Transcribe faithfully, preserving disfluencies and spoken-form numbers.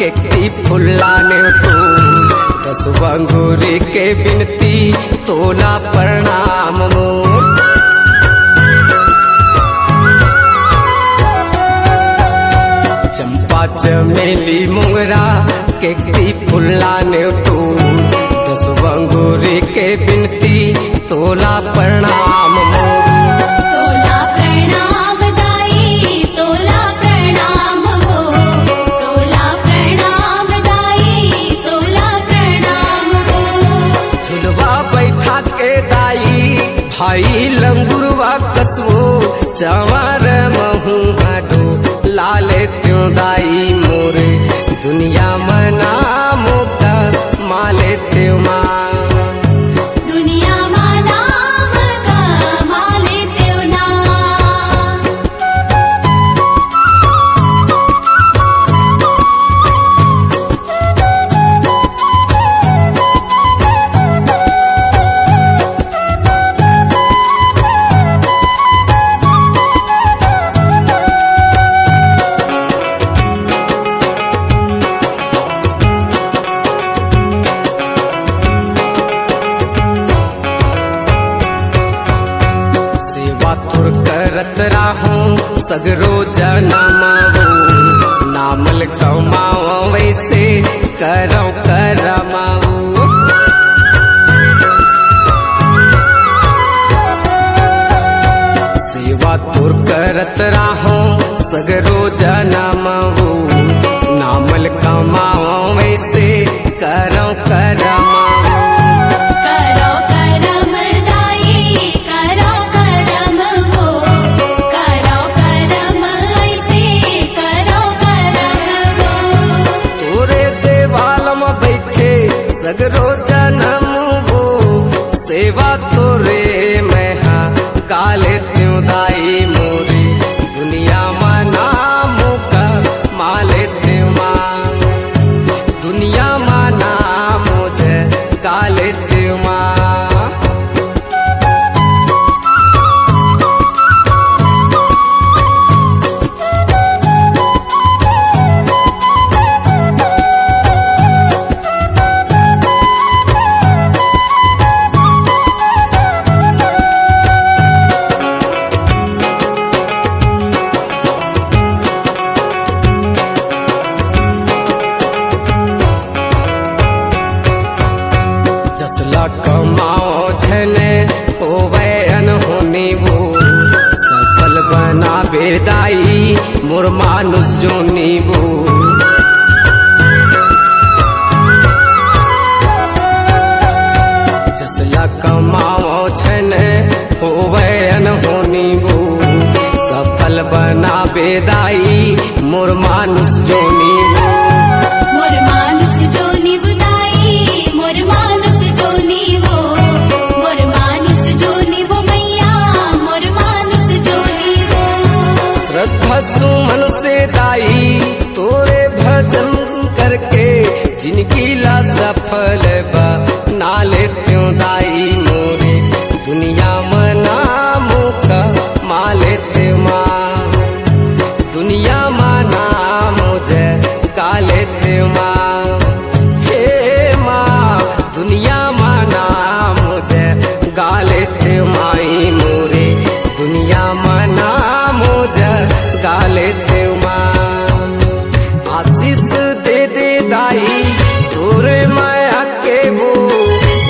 एकती फुल्ला ने तो दस अंगूरी के बिनती, तोला प्रणाम मोर। चंपा चमेली मोंगरा, केकती फुल्ला ने तो दस अंगूरी के बिनती, तोला प्रणाम मोर। तोला प्रणाम दाई, तोला प्रणाम हो, तोला प्रणाम दाई, तोला प्रणाम हो। झुलवा बैठा के दाई, भाई लंगुरवा कसबो, चंवर महू हाडो, लाले त्यों दाई मोरे, दुनिया मना मोका, माले त्यों माँ। दुनिया मा नाम कमाले तेवना। सेवा तोर करत राहूं सगरो जनम वो, नामल कमाओ वैसे करो करम वो। सेवा तोर करत राहूं सगरो जनम वो, नामल कमाओ वैसे करो करम। करो करम दाई, करो करम वो, करो करम ऐसे, करो करम वो। तोरे देवाल म बैठे सगरो जनम वो, सेवा तोरे मैं हा काले त्यों दाई मोरे, दुनिया मा नाम का माले त्यों माँ। दुनिया मा नाम जय काले त्यों माँ। जसला कमाओ झने होवे अनहोनी वो, सफल बनाबे दाई मोर मानुष जोनी वो। जसला कमाओ झने होवे अनहोनी वो, सफल बनाबे दाई मोर मानुष जोनी वो। मोर मानुष जोनी वो दाई, मोर मानुष जोनी वो, मोर मानुष जोनी वो मैया, मोर मानुष जोनी वो। श्रद्धा सुमन से दाई तोरे भजन करके, जिनकी ला सफल बा नाले त्यों दाई मोरे, दुनिया मा नाम का माले त्यों माँ। दुनिया मा नाम जय काले त्यों माँ।